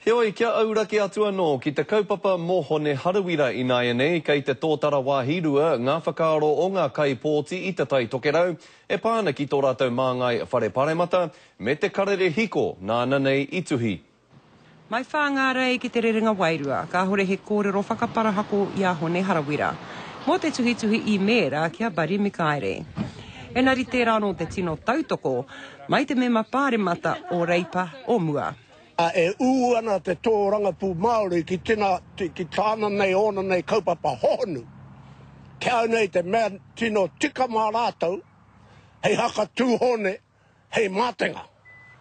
Heoi, kia auraki atu anō ki te kaupapa mō Hone Harawira ināianei, kei te tōtara wāhi rua ngā whakaaro o ngā kaipōti i Te Tai Tokerau e pā ana ki tō rātou māngai whare paremata me te karere hiko nāna nei i tuhi. Mai Whāngārei ki Te Rerenga Wairua, kāhore he kōrero whakaparahako i a Hone Harawira mō te tuhituhi īmēra ki a Buddy Mikaere. Engari tērā anō te tino tautoko mai te mema pāremata o Reipa o mua. E ū ana te tōrangapū Māori ki tena, ki tāna nei, ōna nei kaupapa hohonu. Ki au nei te mea tino tika mā rātou, hei haka tūhone, hei mātenga.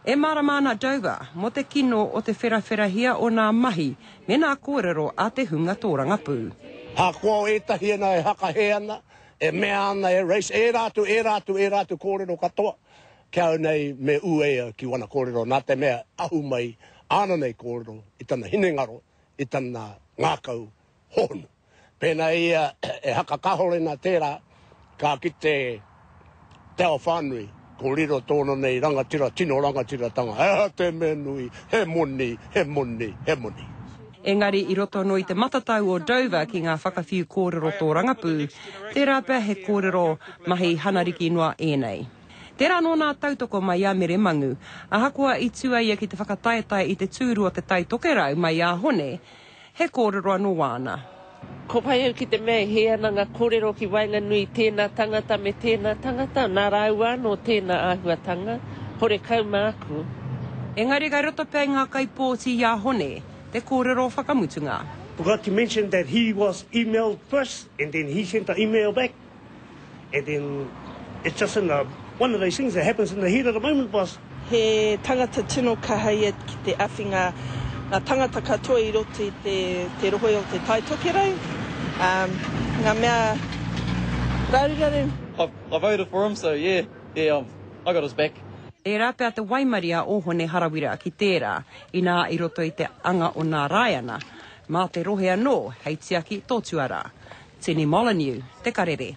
E mārama ana Dover mō te kino o te wherawherahia o nā mahi me nā kōrero a te hunga tōrangapū. Ahakoa o ētahi ēnā e hakahē ana, e mea ana e race, ērā atu, ērā atu, ērā atu kōrero katoa, Ki au nei me ū ia ki wana kōrero nā te mea ahu mai āna nei kōrero i tana hinengaro, i tana ngākau hohonu. Pēnā ia e haka kāore nā tērā, ka kite te ao whānui, ko riro tōna nei rangatira, tino rangatiratanga, he aha te mea nui, he moni, he moni, he moni. Engari i roto anō i te matatau o Dover ki ngā whakawhiu kōrero tōrangapū, tērā pea he kōrero mahi hanariki noa ēnei. Tērā anō nā tautoko mai i a Mere Mangu. Ahakoa i tū a ia ki te whakataetae i te tūru o Te Tai Tokerau mai i a Hone, he kōrero anō wāna. Ko pai au ki te mea e hē ana ngā kōrero ki waenganui i tēnā tangata me tēnā tangata, nā rāua anō tēnā āhuatanga, horekau māku. Engari kei roto pea i ngā kaipōti i a Hone te kōrero whakamutunga. Forgot to mention that he was emailed first and then he sent the email back. And then it's just in the, one of those things that happens in the heat of the moment boss. He tangata tino kaha ia ki te awhi nga nga tangata katoa i roto i te te rohe o te Tai Tokerau, um, nga mea raruraru. I I voted for him so yeah, yeah I've I got his back. Tērā pea te waimaria o Hone Harawira ki tērā, inā i roto i te anga o Nā Raiana, mā te rohe anō hei tiaki tō tuarā. Tini Molyneux, Te Karere.